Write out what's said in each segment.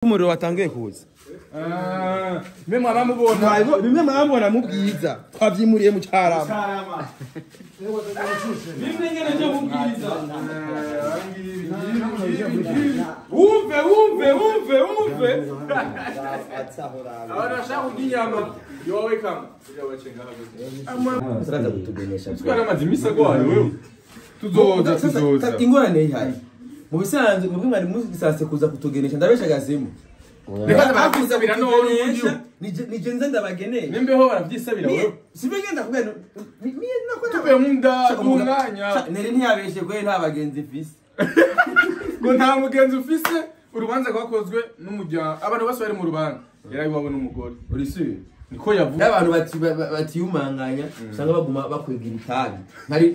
Umuriro watangiye kuza. Mwe mwamubona bimwe mwamubona mu bwiza twavyimuriye mu Carama. Bimwe ngene byo mu bwiza. Umve umve umve umve. Abana bashaka kurya inyama. You are welcome. Saraza kutugenesha. Twara amazi imisi agwaye wewe. Tuzoza tuzoza. Ingorane ihari. Mu bisanzwe mwebwe mwari mugisase kuza kutugenesha ndabeshagazemo. Reka bakusabira none nije nze ndabageneye. Nimbeho baravyisabira wewe. Sibigenda kubera miye nakora. Tuve munda umwanya. Neri ntiyabeshe kwe nta bagenzi mfise. Ngo nta mugenzi ufise urubanza rwakozwe n'umuryango abantu bose bari mu rubanza. Yarabiwabo n'umugore. Uri sûr? Niko yavuga. Abantu batiyumanganya usanga baguma bakwega itabi.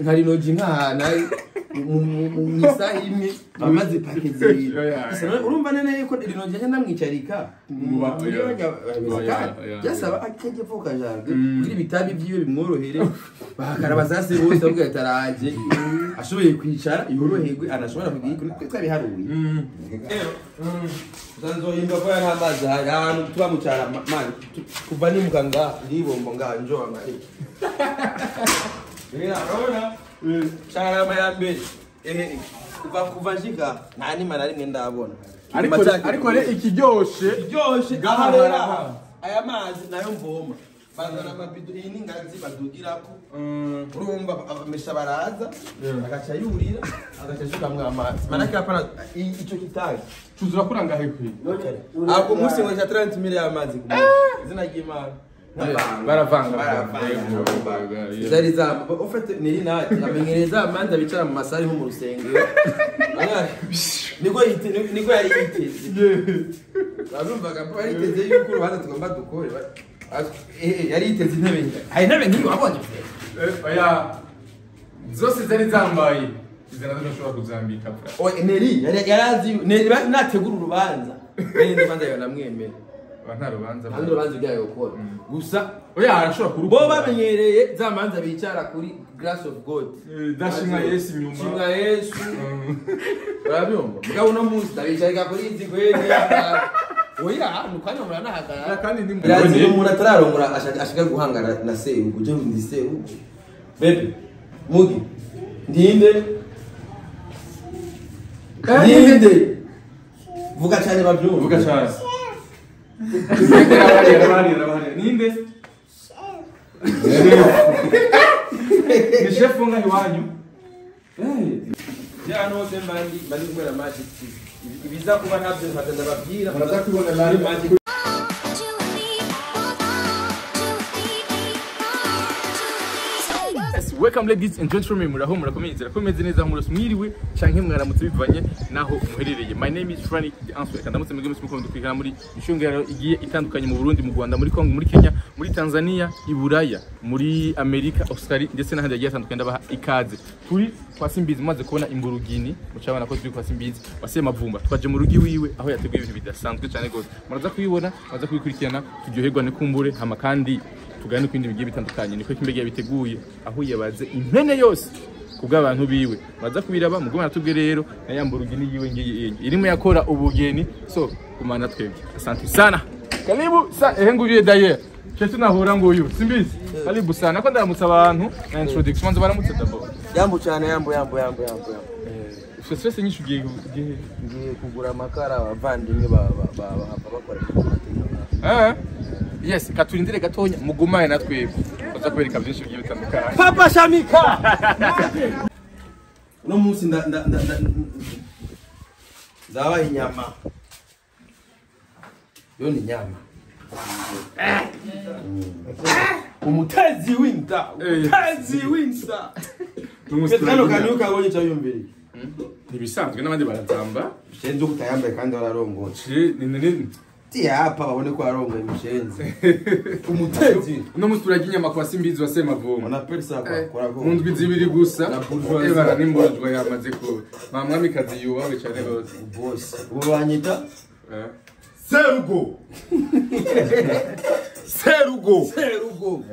Nkari noji nk'ahantu mu isaha imwe bamaze pake zibiri. Urumva nene yuko rinoji nje ndamwicarika. Byasaba akajye vuka jarde kugira ibitabi byiwe bimworohere. Bakaraba sase bose bavuga ataraje. Ashoboye kwicara yoroherwe anashobora kugira twe twabiharuye. Nzoyimba ko yari amazi hari ahantu tuba mu Carama man kuva nimuka nga ndibombo nga njo amari. Rero urabona Carama ya mbere kuva nshika nta nima na rimwe ndabona. Ariko re ikiryoshe iryoshe gaharera aya mazi nayo mvoma bazana amabido iyi ni ingazi badugirako urumva amesha baraza agaca yurira agaca ashukamwo amazi manake hapana ico kitaye cuzura kuranga hehe ako munsi ngo cha 30 mille y'amazi ku munsi izina ry'Imana baravanga zari za ufite niri nati amenyereza amanza bicara mu masari nko mu rusengero niko yari yiteze barumvaga ko yari yiteze yuko urubanza tugomba dukore yari yiteze intebe hari intebe nk'iyo wabonye oya zose zari zambaye izo nazo nashobora kuzambika oya Neri yarazi Neri nategura urubanza Neri urubanza yanamwemera nta rubanza nta rubanza ujyayo gukora gusa oya arashobora kurukora bo bamenyereye za manza bicara kuri grace of God dashimwa Yesu inyuma shimwa Yesu urabyumva mugabo uno munsi ndabicarika kuri izi kweli oya nukanya muranahagara kandi ndi mu umuntu atararongora ashaka guhangana na serugo je ndi serugo bebe mugi ndinde ndinde vuga cyane babyumva vuga cyane ninde ni chef nga iwanyu ya no se mbandi bari kumwe na Magic TV ibiza kuba ntabyo ntagenda babwira baraza kubona live Magic. Welcome ladies and gentlemen, muraho murakomeza komeze neza murose mwiriwe canke mwaramutse bivanye naho muherereye. My name is Frank the Answer. Kandamutse mwebwe mwese mukondo kwigana muri mishongero igiye itandukanye mu Burundi, mu Rwanda, muri Congo, muri Kenya, muri Tanzania, i Buraya, muri Amerika, Australia ndetse n'ahandi hagiye hatandukanye. Ndabaha ikaze. Turi kwa Simbizi mumaze kubona imburugini, mucabana ko turi kwa Simbizi wase mavumba. Twaje mu rugi wiwe aho yateguye ibintu bidasanzwe cyane gose. Muraza kubibona, muraza kubikurikirana, turyoherwa ne kumbure hama kandi tugane kwindi bigiye bitandukanye. Niko kimbege yabiteguye aho yabaze impene yose kubw'abantu biwe. Baza kubiraba mugoma natubwe rero na yamburugini yiwe ngiye irimo yakora ubugeni. So kumana twebwe. Asante sana. Karibu sa ehe nguye d'ailleurs. Cyo tunahura nguyu Simbizi. Karibu sana ko ndaramutsa abantu na introduction manzo baramutse d'abord. Yambu cyane yambu yambu yambu yambu. Stress nyinshi ugiye ngiye kugura amakara abavandimwe ba bakora. Yes, katurindire gatonya mugumaye na twebwe. Baza kubereka byinshi bigiye bitandukanye. Papa Shamika. Uno munsi nda nzaba inyama. Yo ni nyama. Umutezi w'inda, umutezi w'inda. Kano kanuka abonye cyayumbiri. Nibisanzwe n'abandi barazamba. Shenzo kutayambaye kandi wararongoye. Ni hapa babone ko arongoye mushenzi. Umutezi. Uno munsi turarya inyama kwa Simbizi wa Semavumba. On appelle ça quoi? Mu ndwi zibiri gusa. Ebara n'imburujwa yamaze ko. Ma mwamikazi yubahwe cyane gose. Boss. Ubu banyita Serugo. Serugo. Serugo.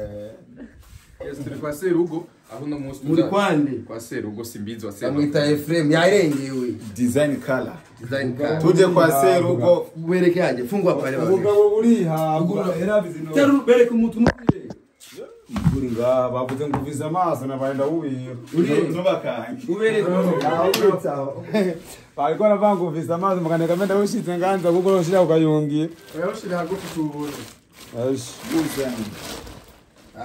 Yes, turi kwa Serugo Aho no munsi Muri kwande kwa Serugo simbizi wa Serugo. Bamwita Efrem yarengewe. Design color. Design color. Tuje kwa Serugo bereke haje fungwa pale baba. Ubugabo buri ha era bizino. Teru bereke umuntu n'ukuri. Uri nga bavuze ngo uvize amaso nabaenda ubiyo. Nubakanye. Ubereke. Bariko baravanga uvize amaso mukaneka menda ushitse nganza kuko ushira ukayungi. Oya ushira hagufi tubone. Ash.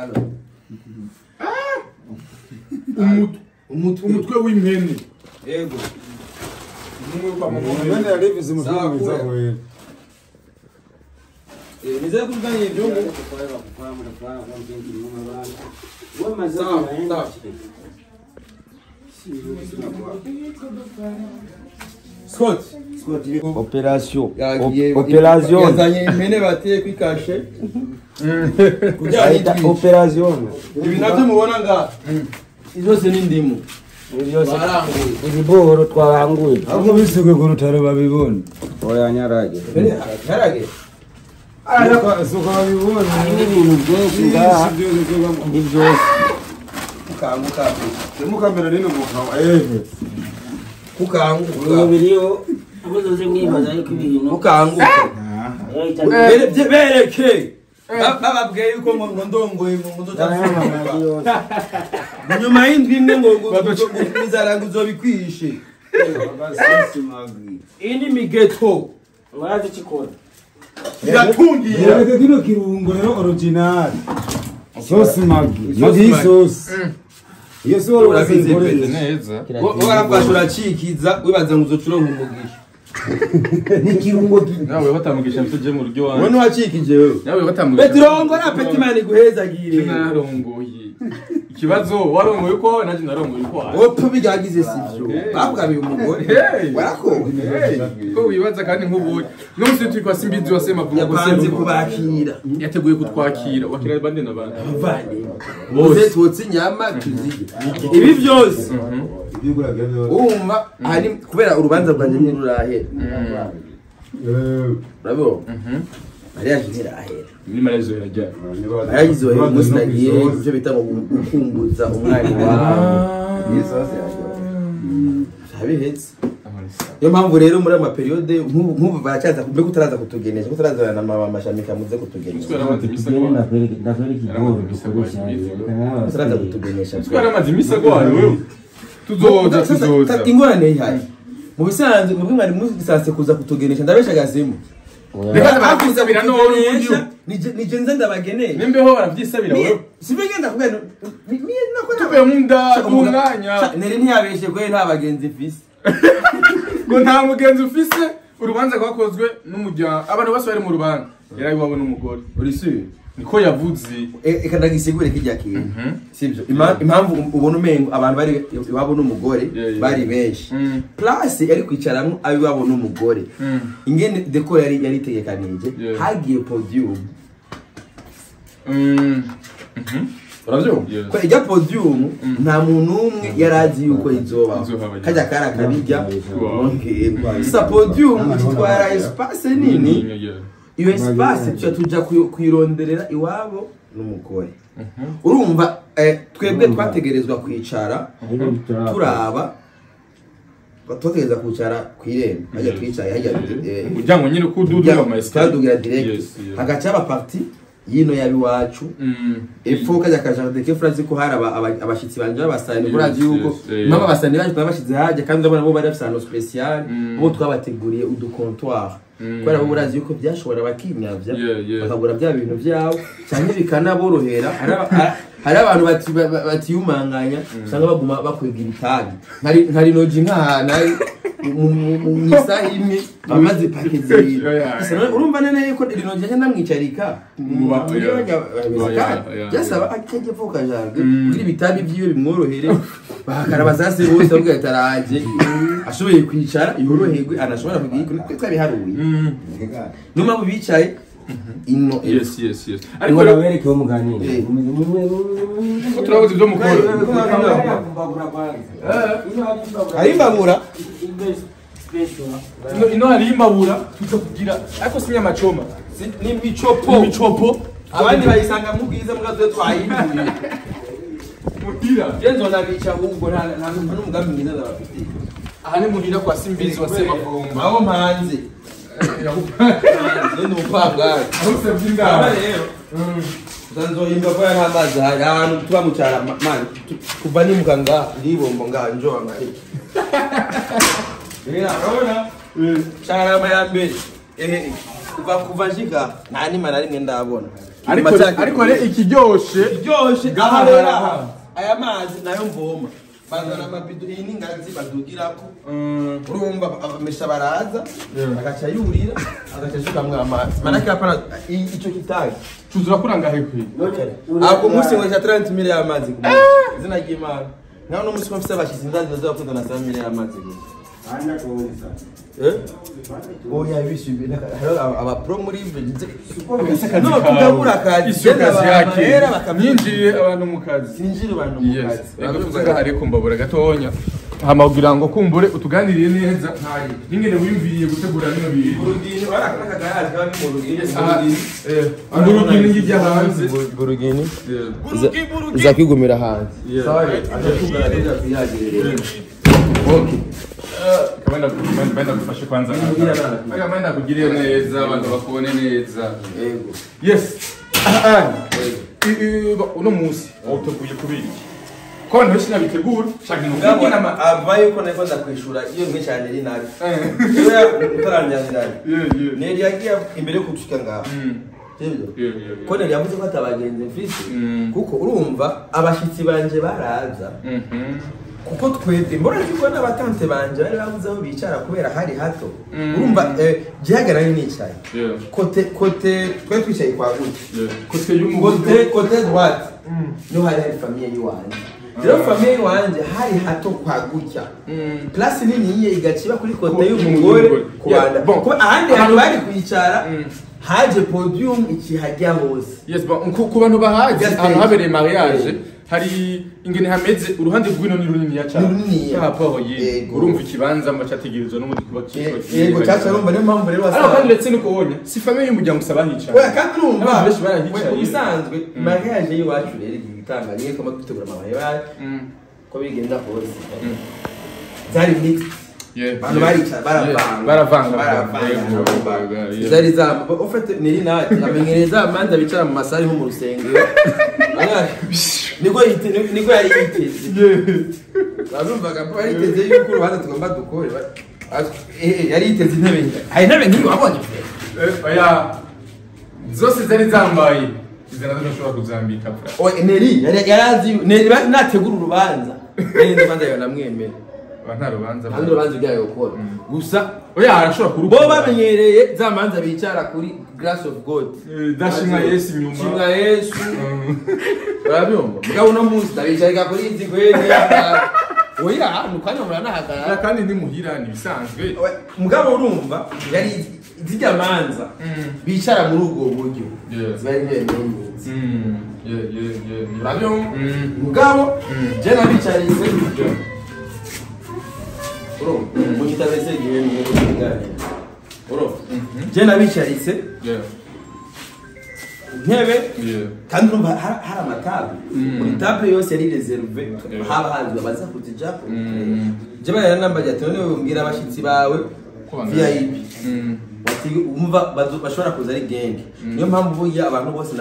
Allo. Umutwe w'impene. Yego. Umwe kwa mugombe. Mende yarivize umutwe mwiza kweli. Nize kuvugana ibyo ngo Scott Operation. Operation. Yazanye impene bateye kwikashe. Kugira operation. Ibi navyo mubona nga izose ni ndimu. Baranguye. Ibiboro twaranguye. Ahubwo bisugwe ku rutaro babibona. Oya nyarage. Nyarage. Ariko suko babibona. Hari ibintu byinshi ngaha. Ni byose. Kukanguka. Mukamera nino mukawa. Kukanguka. Umubiri muzoze mwibaza yuko ibintu. Kukanguka. Bereke. Bababwiye yuko ngo ndongoye ngo nzoca. Nyuma y'indwi imwe ngo inzara ngo uzobikwishe. Iyi ni migeto. Murazi cikora. Iratungiye. Bereke kino kirungo rero original. Sauce Maggi. Maggi sauce. Iyo si wari Urabizi neza. Warafashe uracikiza wibaza ngo uzocuronka umugisha. Ni kirungo gi. Nawe batamugisha mtuje mu ryo Wowe wanjye. ntiwacikije wewe. Nawe batamugisha. Petirongo na Petimani guhezagire. Narongoye. Ikibazo warongoye uko naje narongoye uko. Wowe bigagize sivyo. Babwabiye umugore. Warakowe. Ko wibaza kandi nk'ubuye. N'umunsi turi kwa Simbizi wa Semavugo Yapanze kubakira. Yateguye kutwakira. Wakira bande na bande. Abavandimwe. Muze twotse inyama tuzirye. Ibi byose. Umva hari kubera urubanza rwanje ntirurahera. Urabibona? Mariage ntirahera. Ni mariage irajya. Mariage izohera umunsi nagiye ivyo bita ngo gukumbuza umwana wawe. Sabihetse. Niyo mpamvu rero muri ama periode nk'ubu baracyaza mbega utaraza kutugenesha utaraza na mama mashamika muze kutugenesha. Utaraza kutugenesha. Twaramaze imisi agwaye wewe. Tuzoza tuzoza. Ingorane ihari. Mu bisanzwe mubwe mwari musanse kuza kutugenesha ndabesha gazemu. Reka bakusabira none nije nze ndabageneye. Nimbeho baravyisabira wewe. Sibigenda kubera miye nakora. Tuve munda umwanya. Nere ntiyabeshe kwe nta bagenzi mfise. Ngo nta mugenzi ufise urubanza rwakozwe n'umuryango abantu bose bari mu rubanza yari iwabo n'umugore. Uri sûr? Niko yavuze. Eka ndagisigure kijya kintu. Sibyo. Impamvu ubona umengo abantu bari iwabo n'umugore bari benshi. Place yari kwicaramwo abiwabo n'umugore. Ingene decor yari yaritegekanije hagiye podium. Uravyumva? Ko ijya podium nta muntu umwe yarazi yuko izoba. Kajya kara kabijya. Sa podium itwara espace nini. Iyo espace tuja tuja kuyironderera iwabo n'umugore. Urumva twebwe twategerezwa kwicara turaba twategereza kwicara kwirembo hajya twicaye hajya umuryango nyine ko ududuga ama escalier twadugira direct hagaca aba parti yino yabiwacu epfo kajya kajardin ke frazi ko hari abashitsi banje babasani kurazi yuko mama basani baje twabashize hajya kandi ndabona bo bari afite special bo twabateguriye udu comptoir kubera bo urazi yuko byashobora bakimyavya bakagura bya bintu byabo cyane bikanaborohera. Hari abantu batiyumanganya usanga baguma bakwega ibitabi nkari noji nk'ahantu mu isaha imwe bamaze pake zibiri. Urumva nene yuko rinoji njye ndamwicarika byasaba akajya vuka jardin kugira ibitabi byiwe bimworohere bakaraba zase bose bavuga ati araje ashoboye kwicara yoroherwe anashobora kugira twe twabiharuye. Niyo mpamvu bicaye ino. Yes yes yes. Ariko nawereke umuganire. Ko turabuze ibyo mukora. Ari imbabura. Ino hari imbabura tuza kugira ariko si nyamachoma. Ni michopo. Michopo. Abandi bayisanga mu bwiza mbwa twe twahinduye. Muhira. Jenzo nabica ahubwo nta n'umugambi mwiza ndabafitiye. Aha ni muhira kwa Simbizi wa Semavumba. Aho mpanze. Ndi umupangari. Aho usabye indaro. Rero. Nzoyimba ko nta mazi ahari ahantu tuba mu cyaro man kuva nimuka ngaha ndibombo ngaha njoba mari. Rero urabona cyarama ya mbere kuva nshika nta nima na rimwe ndabona. Ariko rero ikiryoshe aha rero aya mazi nayo mvoma bazana amabido iyi ni ingazi badugirako urumva abamesha baraza agaca yurira agaca ashukamwo amazi manake hapana ico kitaye cuzura kurangahe kwi ako munsi ngo cha 30,000 y'amazi ku munsi izina ry'Imana naho no munsi ko mfise abashitsi ndazi bazakunda na 5,000 y'amazi gusa oya bishyuye hariho aba pro muri no tugabura akazi isi kazi yake ninjiriye abantu mu kazi sinjira abantu mu kazi reka tuvuga ariko mbabura gatonya hama kugira ngo kumbure utuganiriye neza n'ingene wiyumviriye gutegura bino bintu burugini barakakagaraje kaba mu rugini burugini ngijya hanze burugini iza kwigumira hanze okay Kamenda kufashe kwanza. Kamenda kugiriye neza abantu bakubone neza. Yego. Yes. Uno munsi uteguye kubiri iki? Ko abantu benshi nabitegura shaka ngabona ava yuko nako ndakwishura iyo mwe cyane ri nabi. Iyo utaranyaniranye. Neri yagiye imbere yo kutushika ngaho. Sibyo? Ko neri yavuze ko atabagenze mfise kuko urumva abashitsi banje baraza. Kuko twebwe mbona yuko n'abatante banje bari babuze aho bicara kubera hari hato urumva gihagarara nicaye kote twe twicaye kwa gutya kote y'umugore kote droite no hari famille yiwanje rero famille yiwanje hari hato kwa gutya place nini yiye igaciba kuri kote y'umugore kubanda ko ahandi hantu bari kwicara haje podium ikihajya hose. Yes bon ku bantu bahaje ahantu habereye mariage hari ingene hameze uruhande rw'ino ni runini ya cyane rapport ye urumva ikibanza macategerezwa n'umundi kuba kitwa yego cyacha urumva niyo mpamvu rero wasaba kandi ndetse nuko wonya si famille y'umuryango usaba hicara oya kandi urumva benshi barahicaye ubisanzwe mariage y'iwacu rero igitanga niye kama dutegura amabaye ko bigenda kose zari mixed abantu baricara baravanga zari za ofete neri nati amenyereza amanza bicara mu masari nko mu rusengero niko yari yiteze barumvaga ko yari yiteze yuko urubanza tugomba dukore yari yiteze intebe hari intebe nk'iyo wabonye oya zose zari zambaye izo nazo ntushobora kuzambika oya neri yarazi neri nategura urubanza neri urubanza yawe namwemera nta rubanza nta rubanza ujyayo gukora gusa oya arashobora kurukora bo bamenyereye za manza bicara kuri grace of God dashimwa Yesu inyuma shimwa Yesu urabyumva mugabo uno munsi ndabicarika kuri izi kweli oya mukanya muranahagarara kandi ndi muhira ni bisanzwe mugabo urumva yari zijya manza bicara muri ubwo buryo bari nyenyinzi urabyumva mugabo je nabicarize mukitabese igihe mwe uro je nabicaritse intebe kandi urumva hari amatable buri table yose yari reserve haba hanzwe baza kuzijako je baranambaje ati none umbwira abashitsi bawe VIP bati umva bashobora kuza ari gang niyo mpamvu burya abantu bose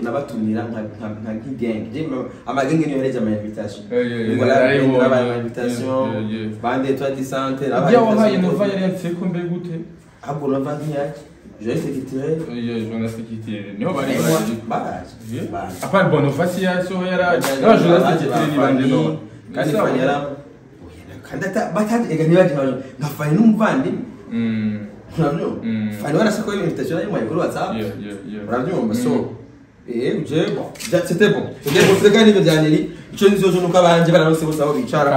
nabatumira nka gang amagenge niyo hereje ama invitation ngo la invitation bande toi di santé la ibyo wahaye Nova yari yatse ko mbe gute ahubwo Nova ntiyaki journaliste culturel journaliste culturel niho bari baraje apart bon Nova si yaso yaraje no journaliste culturel ni bande no kandi Fani yara kandi batandi ega ntibaje nka Fani n'umuvandimwe urabyumva Fani warashaka ko invitation ari mu kuri WhatsApp urabyumva so je bon c'était bon c'était bon kandi bya Neri ico nzi nuko abanje baranose bose aho bicara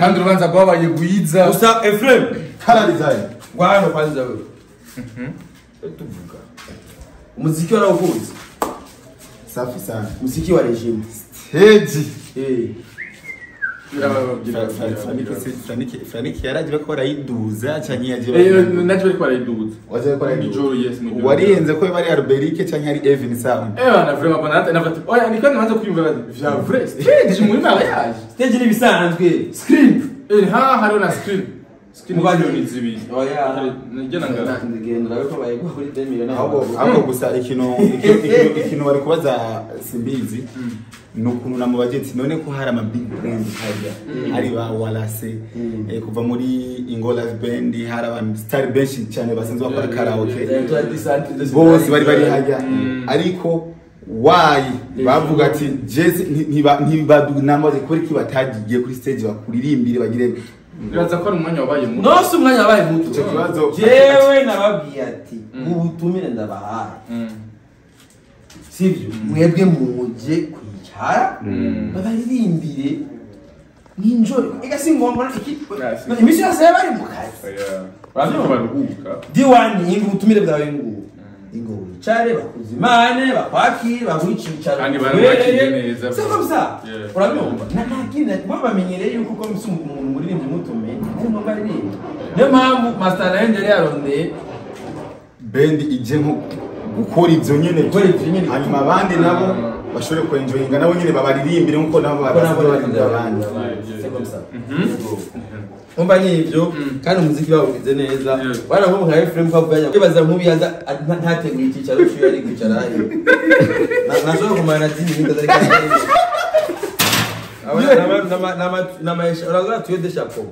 kandi urubanza rwabaye gwiza gusa Ephraim kara design rwano kwanza wewe tuvuga umuziki warawukunze safi sana umuziki wa regime stage Franiki yaraje ko barayiduza canke yaje naje bariko barayiduza waje ko barayiduza yes mu warihenze ko bari Alberic canke ari Evin Sound na vraiment banata na oya ni kandi manza kwiyumva bati vya vrai stage muri mariage stage ni bisanzwe screen ha hariho na screen miliyoni zibiri oya nigena ngara ngenda ko bayigwa kuri 2 miliyoni ahubwo gusa ikintu bari kubaza simbizi nukuntu na mubajeti none ko hari ama big brand hajya hari ba Walase kuva muri Ingola band hari aba star benshi cyane basanzwe bakora karaoke bose bari hajya ariko why bavuga ati jezi ntiba kuri ki batagiye kuri stage bakuririmbire bagire nibaza ko ari umwanya wabaye muto no si umwanya wabaye muto ikibazo jewe nababwiye ati ubutumire ndabahaye sivyo mwebwe muje kwicara babaririmbire ninjoro ega si ngombwa iki imisi yose bari mu kazi baruhuka diwani ingo ubutumire bwawe ngubu ingo wicare bakuzimane bakwakire baguha kandi barakiriye neza c'est comme ça urabyumva nta bo bamenyereye yuko uko misi umuntu muririmbyi mutume ari ngombwa aririmba niyo mpamvu Master Land yari yarondeye band ije nko gukora ivyo nyene hanyuma abandi nabo bashobore kwenjoyinga nabo nyene babaririmbire nkuko nabo baririmbira abandi c'est comme ça umva nivyo kandi umuziki wabo ugize neza waravuga nka Ephraim kavuga ibaza nkubi yaza ntateguye icyicaro cyo yari kwicara ayo nashobora kumara zindi minsi atari abana nama uraza tuyo de chapeau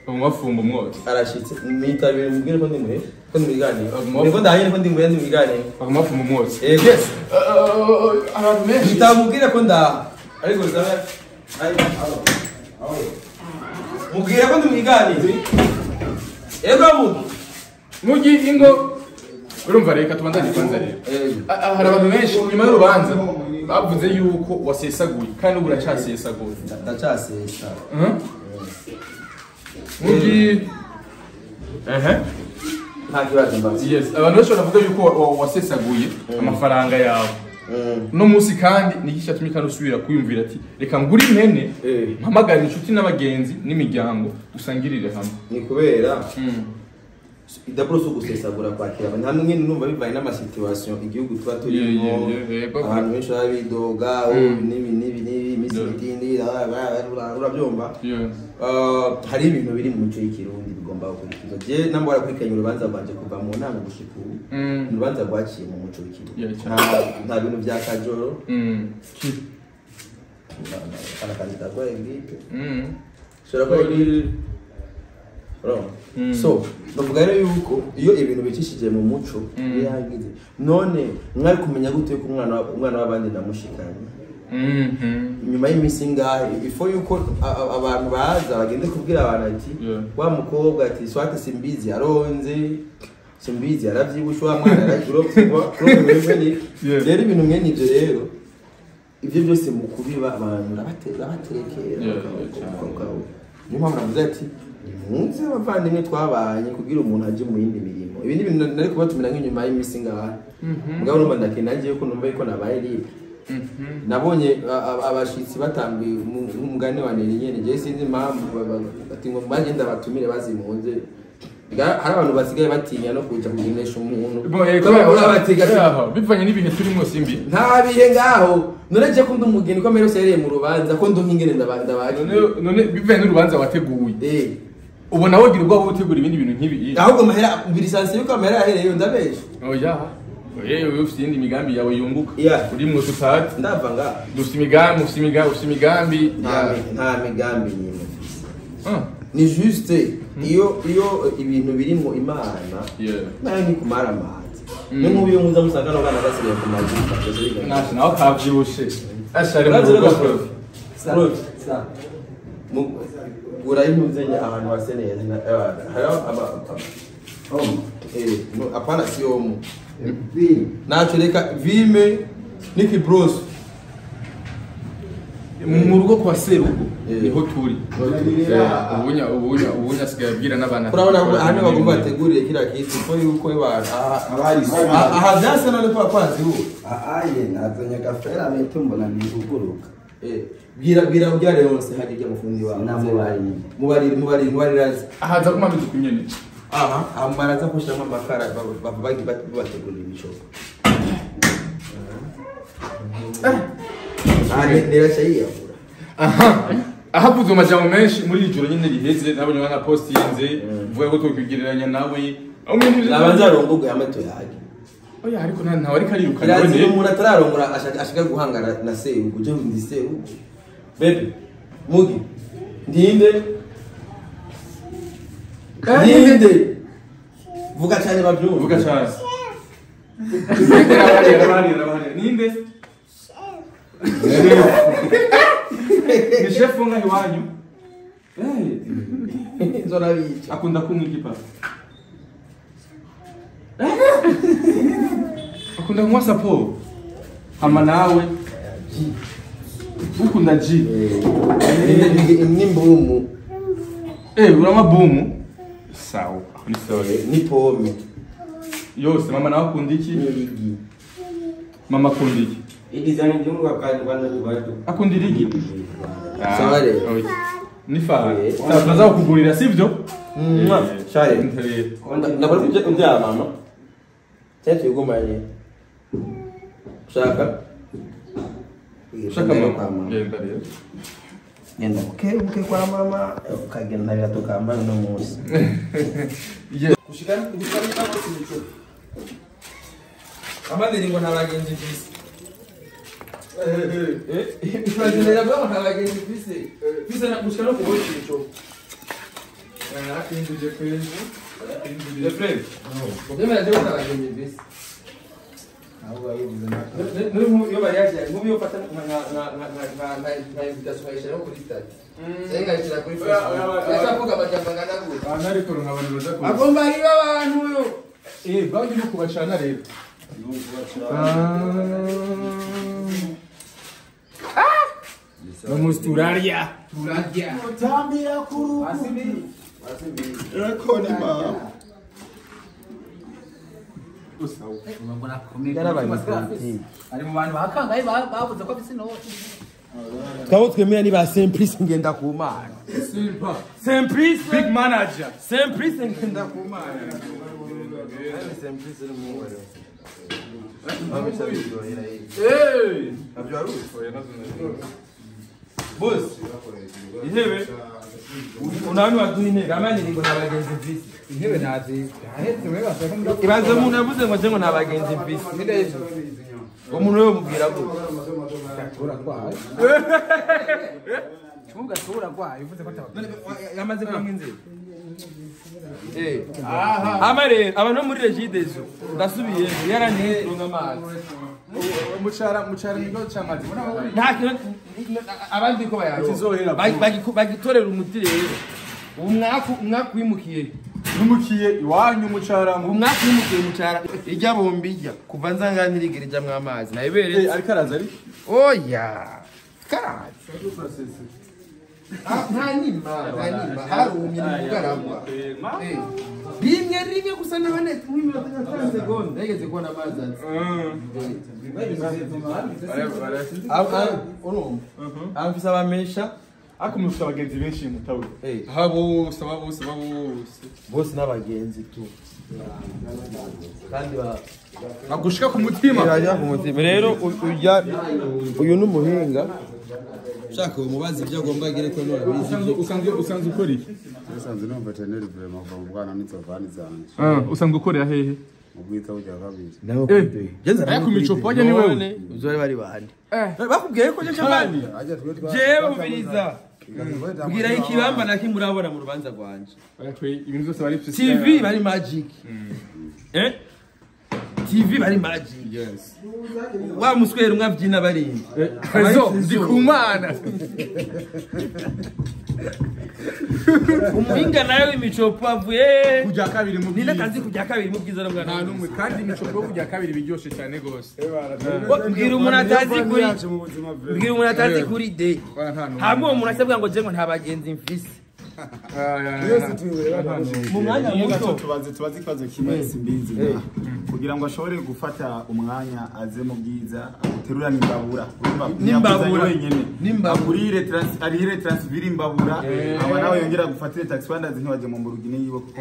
umwafumbo mwose arashitse mwitabire mubwire ko ndi muhe ko ndi mubiganiro niko ndahanye ko ndi muhe ndi mubiganiro umwafumbo mwose yes abantu benshi mitabubwire ko ndaha ariko zabe mubwire ko ndi mubiganiro ego mugi ingo urumva reka tubandanye kwanza rero hari abantu benshi nyuma y'urubanza bavuze yuko wasesaguye kandi ubu uracasesaguye ndacasesa mugi nta kibazo mbaza yes abantu benshi baravuga yuko wasesaguye amafaranga yawe no munsi kandi nigisha tumye kandi usubira kwiyumvira ati reka ngure impene mpamagare inshuti n'abagenzi n'imiryango dusangirire hamwe ni kubera idapro so gusesagura kwakira abantu hamwe numva bivaye n'ama situation igihugu tuba turimo abantu benshi babidoga nibi nibi nibi imisi bitindi urabyumva hari ibintu biri mu mico y'ikirundi bigomba gukurikizwa je namba warakurikiranye urubanza rwanje kuva mu ntango gushika ubu urubanza rwaciye mu muco w'ikirundi nta bintu bya kajoro kana kwa gripe shobora kuba gripe so bavuga rero yuko iyo ibintu bicishije mu muco birangize none mwari kumenya gute ko umwana w'abandi namushikanye nyuma y'iminsi ingahe ifo yuko abantu baza bagende kubwira abantu ati wa mukobwa ati swate simbizi aronze simbizi aravyibushe wa mwana aragiropfwa rero ibintu mwene ivyo rero ivyo byose mu kubiba abantu baterekera niyo mpamvu navuze ati munsi abavandimwe twabanye kugira umuntu aje mu yindi mirimo ibi ni ibintu nari kubatumira nk'inyuma y'iminsi ngaha mugabo numva ndakina nagiye ko numva yuko nabaye libre nabonye abashitsi batanguye nk'umugani wa Neri nyene je sinzi impamvu bati ngo bagenda batumire bazimunze hari abantu basigaye batinya no kuja kugenesha umuntu bivanye n'ibihe turimo simbi nta bihe ngaho none je ko ndi umugeni ko amere yose yareye mu rubanza ko ndi nk'ingene ndabaje none bivanye n'urubanza wateguye ubona wogira ubwoba utegura ibindi bintu nk'ibi ahubwo amahera birisanse yuko amahera yahereye ndabesha oya oye ufite iyindi migambi yawe yunguka uri mwe tutati ndava nga dufite imigambi ufite imigambi nta migambi nyine ni juste iyo ibintu birimo imana nayo ni kumara amazi ni nk'ubu iyo muza musanga n'abana basigaye ku mazu nashe nawe kavyibushe ashari mu rugo gura impuzenye ahantu hase neza hariho apana si omo naco reka vime n'ikibroso mu rugo kwa serugo niho turi ubunya asigaye abwira n'abantu urabona hano bagomba bategurire kiriya kintu ko yuko aha vyasa none kwa kwazi ubu aye nazanye agafera beto mbona ntiguguruka Bwira bwira rero se hari ibyo mufundi wawe. Namubariye. Mubari ahaza kumamiza kunyene. Aha, amaraza kushiramo amakara bagi bategura imicopo. Nirashayiyabura. Aha. Ahavuze amajambo menshi muri iri joro nyine riheze nabonye bana postinze mvuga ko twokwigereranya nawe. Nabanza arongorwe amato yage. Oya ariko ntawe ariko arirukana. Kirazira umuntu atararongora ashaka guhangana na serugo je ndi serugo. Bebe mugi ndinde ndinde vuga cyane babyumva vuga cyane. Ninde? Ni chef nga iwanyu. Nzora bica. Akunda kunywa igipa. Akunda kunywa sapo. Hama nawe ukunda G. Ni mbumu. Uranywa bumu? Sawa. Ni sawa. Ni pome. Yose mama nawe akunda iki? Ni Mama akunda iki? Idizani byungu akandi tubatu. Akunda irigi. Sawa rero. Ni fa. Sawa kugurira sivyo? Shaye. Ndabona kujya undyama mama. Cyane tugumanye. Ushaka? Ushaka mama. Genda rero. Genda buke kwa mama ukagenda biratokambana no munsi. Gushikana bose mico. Amandiri ngo ntabagenzi mfise. Ibaze ngo ntabagenzi mfise. Mfise na gushikana no kubona imico. Induje kwezi. Induje frère. Ndemera je ntabagenzi mfise. Nubu yo bari yaje nubu yo fata na invitation ayishira kuri stade. Senga ayishira kuri Facebook. Yachavuga amajambo angana gute. Abantu ariko nkabona baza kuza. Agomba ari abantu yo. Bangi no kubacana rero. Vamos turarya. Turarya. Tambira kuru. Rekodi ma. Ari mu bantu bakangaye bavuze ko bisi noti. Twabo twemera ni ba Simplice ngenda ku Mana. Simplice big manager. Simplice ngenda ku Mana. Simplice ni mwore. Boss. Intebe. Unani waduha intebe amanye ngo nabagenzi mfise. Intebe nazi. Ahetse we bashaka ngo ibaze umuntu yavuze ngo je ngo nabagenzi mfise. Umuntu we mubwira gute? Tura kwaye. Chunga tura kwaye uvuze ko atababwira. Yamaze kuronka inzira. Aha. Amare abantu muri Regideso ndasubiye yaraniye kuronka amazi. Mucara nigo cyamazi. Nta kintu abandi ko bayakizohera. Bagitorera umuti rero. Umwaka wimukiye. Wimukiye iwanyu mucara. Umwaka wimukiye mucara. Ijya bombi ijya kuva nzanganirigera ijya mu amazi. Nayibereye. Ariko araza ari? Oya. Karaza. Nta nima harumye ni mugaragwa. Rimwe gusa nabone nk'iminota nka 5 secondes yageze kubona amazi azi. Urumva amfise abamesha ariko mufite abagenzi benshi mutawe. Aha bose bose bose n'abagenzi tu. Kandi bagushika ku mutima. Bajya ku mutima. Rero ujya uyu n'umuhinga. Ushaka umubazi ibyo agomba agire ko nora bizi. Usanzwe ukora iki? Usanzwe numva veterinary vraiment kuva mu bwana n'inzovani zanje. Usanzwe ukorera hehe? Mu bwiza bujya kabiri. Nawe kuduye. Ariko micopo wajya ni wewe. Uzore bari bande. Bakubwiye ko je abandi. Jewe mubiriza. Bwira ikibamba na kimurabona mu rubanza rwanje. Ibintu byose bari TV bari magic. TV bari magic. Yes. Wa muswera umwe abyina barinda. Ezo ndikumana. Umuhinga nawe imicopo avuye kujya kabiri mu bwiza. Nina kazi kujya kabiri mu bwiza n'umwana. Nta numwe kandi imicopo kujya kabiri biryoshe cyane gose. Bwira umuntu atazi kuri. Bwira umuntu atazi kuri de. Hamwe umuntu asabwa ngo je ngo nta bagenzi mfise. Mu mwanya muto tubaze ikibazo kimwe Simbizi kugira ngo ashobore gufata umwanya aze mu bwiza aguterurana imbabura N'imbabura. wenyene N'imbabura. akurire arihire transfert imbabura aba nawe yongera gufatire taxi wandazi ntiwaje mu mburugini yiwe kuko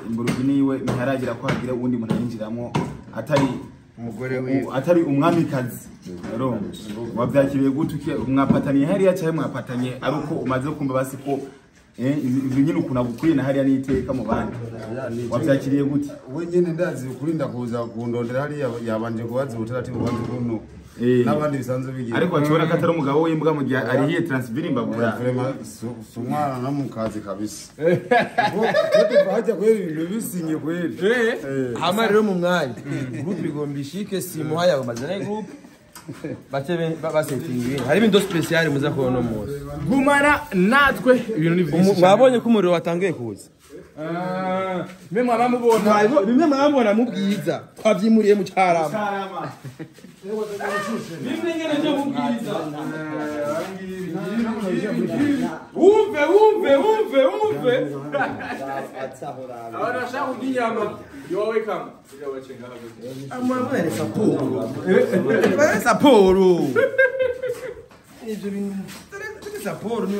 imburugini yiwe ntiharagira ko hagira uwundi muntu ayinjiramo atari umugore wiwe atari umwamikazi. Rero wabyakiriye gute? Mwapataniye hariya cyangwa mwapatanye ari uko umaze kumva basi ko ibyo nyine ukuntu agukwiye na hariya n'iteka mu bandi, wabyakiriye gute? We nyene ndazi kurinda kuza kundondera hariya yabanje kubaza ubutaratibu bwanze kuno n'abandi bisanzwe bigira. Ariko bashobora ko atari umugabo w'imbwa mu gihe arihiye transfert imbabura. Vraiment si umwana no mu kazi kabisa. Kuko hajya kweri ibintu bisinye kweri. Hama rero mu mwanya groupe igomba ishike simuha yawe mazana groupe bace basetinga ibintu hari ibintu special muza kubona umunsi. Gumana natwe ibintu ni byinshi. Mwabonye ko umuriro watangiye kuza. Mwe mwamubona bimwe mwamubona mu bwiza twavyimuriye mu Cyarama. Bimwe ngene byo mu bwiza. Umve umve umve umve. Abantu bashaka kurya inyama you are welcome. Amwe Sapporo. Bare Sapporo. Ivyo bintu turi Sapporo ni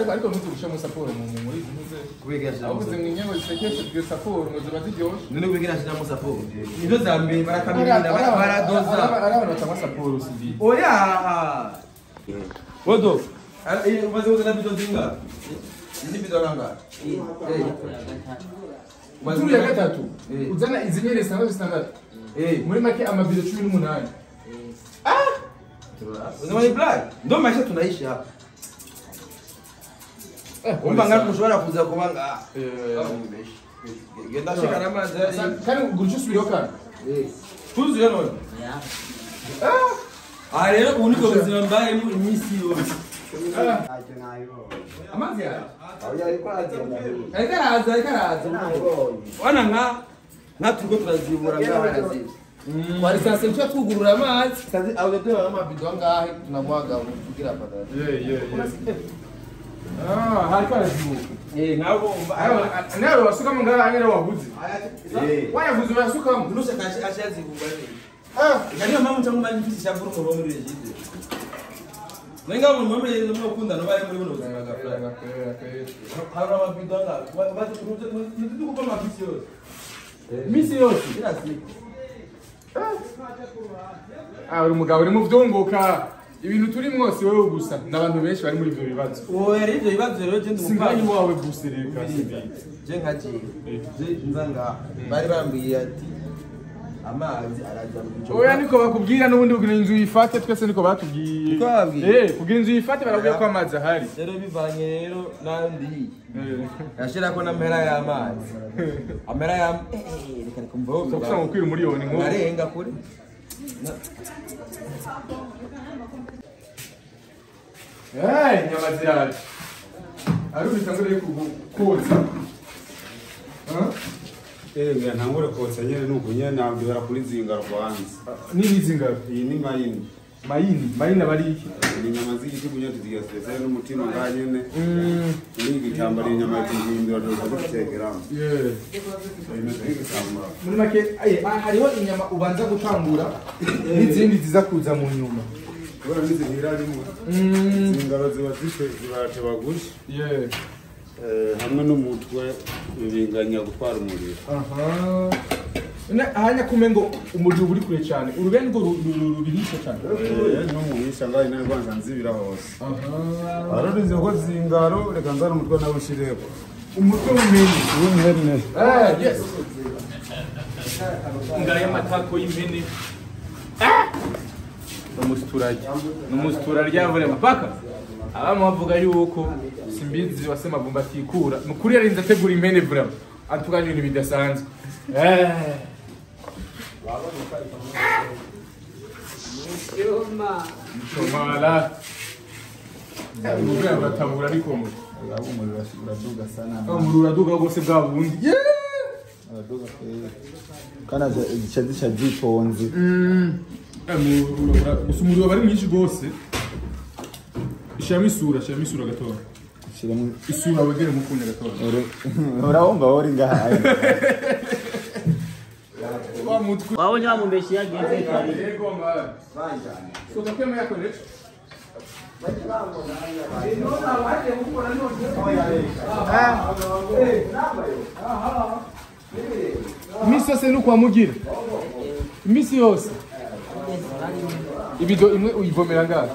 ariko ntuzi gushira mu Sapporo muri ntuze kubigira shira. Abuze mu nyama zisekeshe byo Sapporo ngo ziba ziryoshe. None kubigira shira mu Sapporo. Nivyo za mbere barakamirira baradoza. Ari abantu batangwa Sapporo sibi. Oya. Wodo. Umaze kuzana bido zinga? Izi bido nanga? Turi ya gatatu. Uzana izi nyene zitandatu. Muri make amabido 18. Ah! Unasema ni black? Ndio maisha tunaishi hapa. Umva ngapi ushobora kuza kubanga? Genda shika n'amazi. Kandi ugura icyo kandi. Tuzuye none. Ah rero ubu nibwo buzima mbayemo iminsi yose. Amazi yaje. Ariko araza, ariko araza. Wana nka turiko turazibura ngaho araziba. Kwari sasa icyo twugurura amazi. Sasa aho dore amabido angahe tunamwaga kugira badala. Ah, hariko arazibuka. Nabo nawe wasukamo ngaha nyene waguze. Wayaguze uyasukamo. Nusha kashi ashazibuka nini. Ah, niyo mpamvu cyangwa mfite ishavu mu muri regide. Nenga mu muri regide mu kunda no bari muri buno buzima bwa Frank. Hari amabido angahe? Bazi tukupa mafisi yose. Misi yose kila siku. Ah, uri mugabo uri mu vyunguka. Ibintu turi mwose wewe gusa n'abantu benshi bari muri ivyo bibazo. Oya rero ivyo bibazo rero je ndumva wawe gusa reka je nka je nza ngaha bari bambwiye ati amazi araja mu gico. Oya niko bakubwira n'ubundi kugira inzu yifate twese niko batubwiye. Niko babwiye. Kugira inzu yifate barabwiye ko amazi ahari. Rero bivanye rero nandi. Yashirako n'amahera y'amazi. Amahera ya reka reka mvome. So kusanga kwira umuriyoni nko. Narenga kure. Inyama ziraje. Arubita ngo rero kotsa. Ngira ntangure kotsa nyene nuko nyene nabwira kuri zingaro kwanza. Ni zingaro? Iyi ni mayini. Mayini, mayini abari iki? Ni inyama z'igiti kunya tuzigira special n'umutima ngaha nyene. Ni igitambara inyama tuzihindura tukadutekeramo. Imeze nk'igitambara. Muri make hariho inyama ubanza gutangura n'izindi ziza kuza mu nyuma. Kubera nizihira rimwe. Zingaro ziba zibatebagusha. Hamwe n'umutwe bibinganya gutwara umuriro. Hanya kumengo umuriro uri kure cyane. Urubengo rubihisha cyane. No muhisha ngaho inari kwanza nzibira hose. Arurinze ko zingaro reka nzana umutwe nawe ushireko. Umutwe w'impene. W'impene. Yes. Ngaya matako y'impene. Numusturarya vrema paka. Abamu bavuga yuko Simbizi wasema vumba tikura. Nukuri yarinze ategura impene vrema. Antukanye ibintu bidasanzwe. Mala. Umugabo uratabura ariko umuriro uraduga sana. Umuriro uraduga rwose bwa bundi. Uraduga kana zica zitonze. Gusa umuriro bari mwinshi rwose. Shiramo isura gatoya. Shiramo Isura wegere mukunya gatoya. Urabumva uri ngaha. Wa mutwe. Wabonye wamumbeshi yagenze. Yego man. So takema yako rero. Imisi yose ni ukwamugira. Imisi yose. Ibido imwe uyivomera ngaha.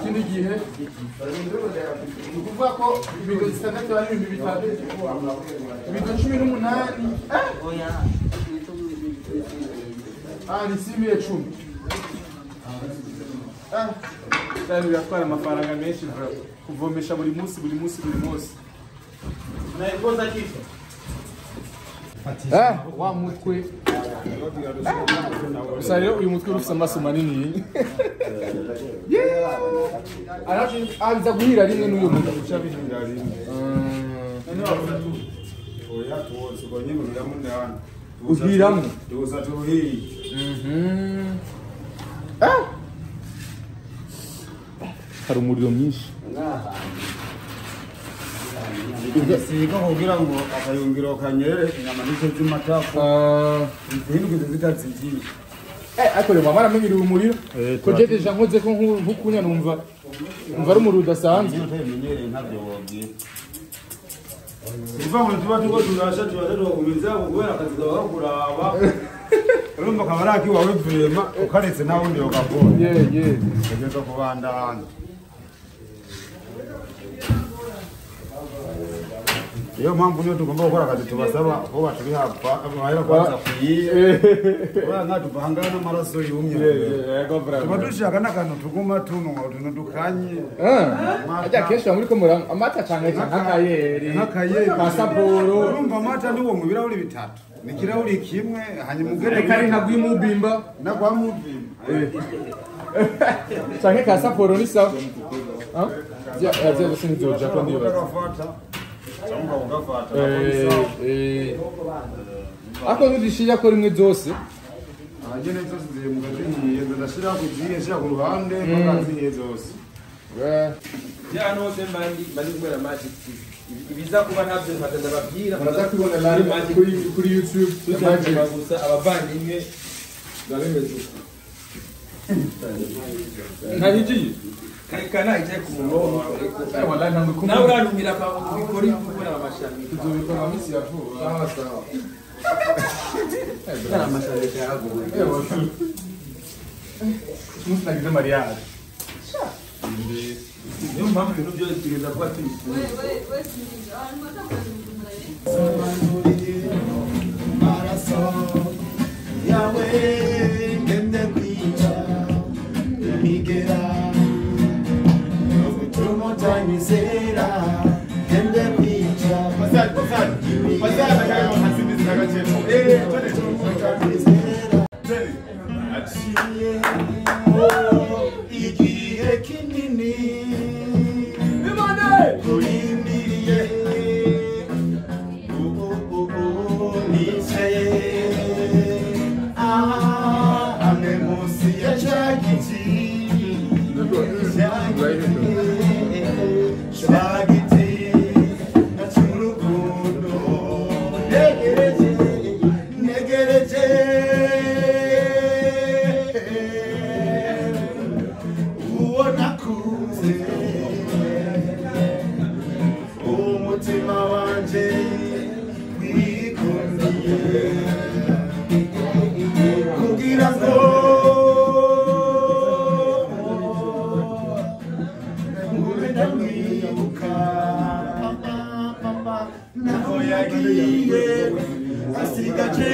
Ikindi gihe ni ukuvuga ko ibido zitandatu ari 3000. Ibido 18. Ah, ni 6010. Ah, cyane biratwara amafaranga menshi bro. Kuvomesha buri munsi buri munsi buri munsi. Naikoza kifa. Wa mutwe. Gusa rero uyu mutwe ufite amaso manini. Aza guhira rimwe n'uyu mutwe. Oya tuwotse uko nyine uramo ndani. Uhiramo. Tuza tuhiye. Hari umuriro mwinshi. Siga kugira ngo akayungiro kanyere inyama nizo z'imatako. Zihinduke zitazigiye. Ariko rero mama aramenyereye umuriro. Ko je deja nkoze ko nkukunya numva. Umva ari umuriro udasanzwe. Utabimenyereye ntabyo wobwira. Uva ngo tuba tuko turasha tubakomeza kubera akazi kawe kuraba. Urumva kabaraki wawe vrema ukaretse nawe undi ukavura. Yeah. Kageza kubandana. Iyo mpamvu niyo tugomba gukora akazi tubasaba ko batubihapfa amahera kwanza kuyiye. Kubera nka tuvangana n'amaraso yumye. Yego bravo. Tuba dushaka n'akantu tuguma tunwa utuntu dukanye. Ajya kenshi muri ko mura amata cyane nk'akayeri. Nk'akayeri. Pasaporo. Urumva amata niwo mu birahuri bitatu. Ni kirahuri kimwe hanyuma ugere kari nka gwimubimba. Na kwa mubimba. Canke ka saporo ni sawa. Ah? Zia zia sinizoja ko ndibaza. Cyangwa ugafata. Ako nudishiya ko rimwe zose. Abagene zose ziri mu gazihiye ndashira kuziye shira ku ruhande bakazihiye zose. Ya no se mbandi bari kubera Magic TV. Ibiza kuba ntabyo mpata ndababwira. Muraza kubona live kuri YouTube Magic gusa abavandimwe babemeze uko. Ntahigiye. Kana ije ku murongo. Wallahi ntabwo kumwe. Nawe urarumira kwa bikora gukora amashami. Tuzobikora mu minsi ya vuba. Sawa sawa. Kana amashami yaguye. Umunsi nagize mariage. Niyo mpamvu ibintu byose tugeza kuba turi kumwe. Maraso yawe ngende kwica imigera utanyizera ngende kwica igihe kinini kurindiriye nicaye amwe munsi ya cya giti Spaghetti, nacurukundo, negereje, negereje, uwo nakunze, umutima wanje wikundiye, kugira ngo naho yagiye asigaje